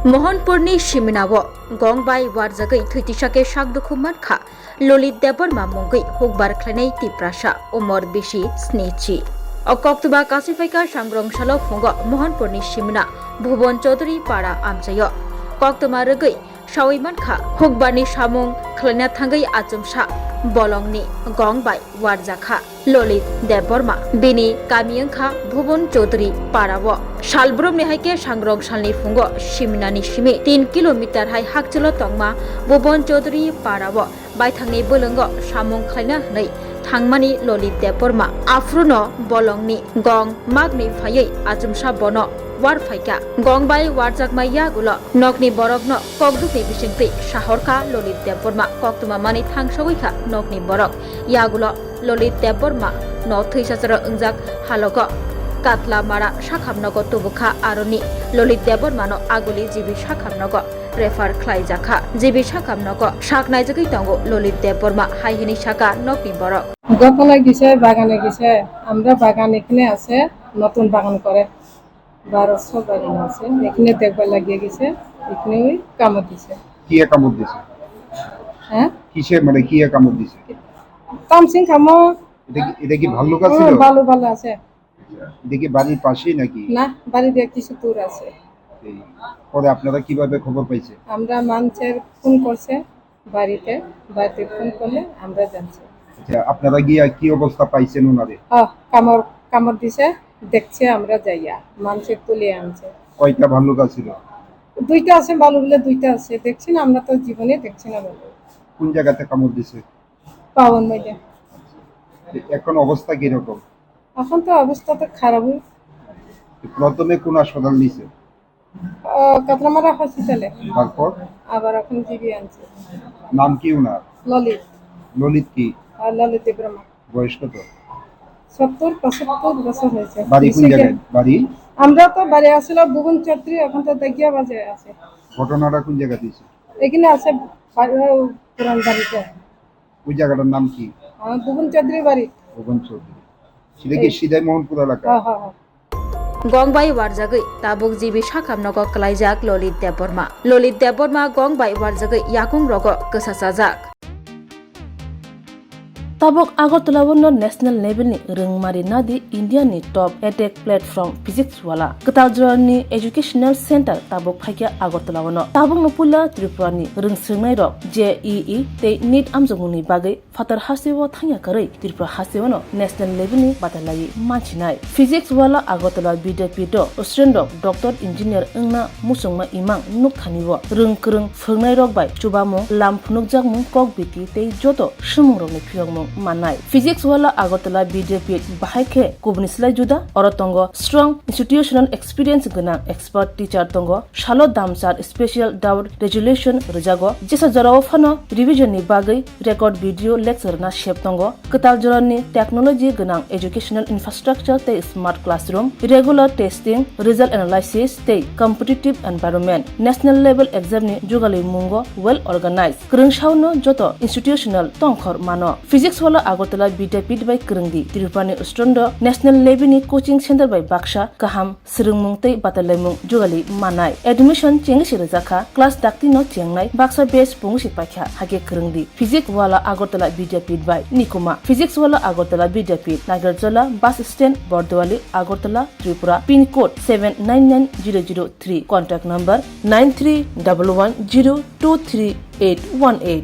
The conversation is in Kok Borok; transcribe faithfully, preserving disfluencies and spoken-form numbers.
Mohanpurni Siminao gong bai warjagwi thwitisa khe sak dukhu mankha Lolit Debbarma mungwi hukbar khlainai Tiprasa umor bisi snichi. O koktwma kasiphaikha sangrong salo phungo Mohanpurni Simina Bhuban Chaudhary para amchaio. Koktwma rwgwi sawi mankha hukbarni samung khlaina thangwi achomsa bolongni gong bai warjakha Lolit Debbarma. Bini kami wngkha Bhuban Chaudhary parao. Salbrumni hai khe sangrong salni phungo Siminani simi tin kilometer hai hakchwlo tongma Bhuban Chaudhary parao baithangni bwlwngo samung khlaina hwnwi thangmani Lolit Debbarma. Aphruno bolongni gong magni phaiwi achomsa bono warphaikha. Gong bai warjakma yagulo nokni borokno kokdukni bisingtwi sahorkha Lolit Debbarma. Koktwma manwi thangsogwi kha nokni borok. Yagulo Lolit Debbarma no thwisacharo wngjak halogo Katla Mara sakhamnogo tubukha, aroni Lolit Debbarma no aguli G B sakhamnogo refer khlaijakha. G B sakhamnogo sak naijagwi tongo Lolit Debbarma, hai hwnwi sakha nokni borok. ঘটনা গেছে, বাগানে গেছে, আমরা বাগান এখানে আছে, নতুন বাগান করে, বারোশো বাগান আছে, এখানে দেখবার লাগিয়ে গেছে, এখানে ওই কামড় দিছে। কি কামড় দিছে? হ্যাঁ? কিসে, মানে, কি কামড় দিছে? তামসিং কামড়। এটা কি, এটা কি ভাল্লুক ছিল? হুম, ভাল্লুক, ভাল্লুক আছে। এটা কি বাড়ির পাশেই নাকি? না, বাড়ি দিয়ে কিছু দূর আছে। এই, পরে আপনারা কিভাবে খবর পাইছেন? আমরা মানুষের ফোন করছে বাড়িতে, বাড়িতে ফোন করলে আমরা জানছি। আচ্ছা, আপনারা গিয়া কি অবস্থা পাইছেন ওনারে? ও, কামড়, কামড় দিছে, দেখছে আমরা যাইয়া, মানুষের তুলে আনছে। কয়টা ভাল্লুক আছিল? দুইটা আছে, ভাল্লুক বলে দুইটা আছে, দেখছি না, আমরা তো জীবনে দেখছি না ভাল্লুক। কোন জায়গাতে কামড় দিছে? পাওয়ার মধ্যে। এখন অবস্থা কিরকম? এখন তো অবস্থা তো খারাপই। প্রথমে কোন হাসপাতাল নিছে? আহ, কাতলামারা হসপিটালে। তারপর? আবার এখন জিবি আনছে। নাম কি ওনার? ললিত। ললিত কি? আর ললিত দেববর্মা। বয়স কত? সত্তর পঁচাত্তর বছর হয়েছে। বাড়ি কোন জায়গায়? বাড়ি? আমরা তো বাড়ি আসলে ভুবন চৌধুরী, এখন তো দেখিয়া বাজে আছে। ঘটনাটা কোন জায়গা দিয়েছে? এখানে আছে বাড়ি, পুরান বাড়িতে। ওই জায়গাটার নাম কি? আহ, ভুবন চৌধুরী বাড়ি। ভুবন চৌধুরী। সেটা কি এই সিদাই মোহনপুর এলাকা? হ্যাঁ, হ্যাঁ, হ্যাঁ। Gong bai warjagwi tabuk G B sakhamnogo kwlaijak Lolit Debbarma. Lolit Debbarma gong bai warjagwi yakung rogo kwsachajak. Tabuk Agartala o no national level ni rwngmari nadi India ni top edtech platform Physics Wala. Kwtal jora ni educational center tabuk phaikha Agartala o no. Tabuk no puila Tripura ni rwngswngnai rok J E E tei NEET amjokmung ni bagwi phatar hasteo thangya kwrwi Tripura hasteo no national level ni batalaiwi manchinai. Physics Wala Agartala Vidyapith o student rok doctor engineer wngna muchungma imang nukthani o rwng kwrwng phwrwngnai rok bai chubamung, lam phunukjakmung, kok biti tei joto swmung rokni phiyokmung mannai. Physics Wala Agartala Vidyapith bahai khe kubuni slai juda, oro tongo strong institutional experience gwnang expert teacher tongo, salo damchar special doubt resolution rwjago, jesa jorao phano revision ni bagwi record video lecture na sep tongo, kwtal jorani technology gwnang educational infrastructure tei smart classroom, regular testing, result analysis tei competitive environment, national level exam ni jugalwi mungo well organized. Kwrwngsao no joto institutional tongkhor mano. Physics Wala Agartala Vidyapith bai kwrwngdi, Tripura ni student rok national level ni coaching center bai baksa kaham swrwngmung tei batalaimung jugali manai. Admission chengsi rwjakha, class dakti no chengnai, baksa batch pungsi paikha, hakhe kwrwngdi. Physics Wala Agartala Vidyapith bai nikuma. Physics Wala Agartala Vidyapith, Nagarjala bus stand, Bordowali, Agartala, Tripura, pin code seven nine nine zero zero three, contact number nine three double one zero two three eight one eight.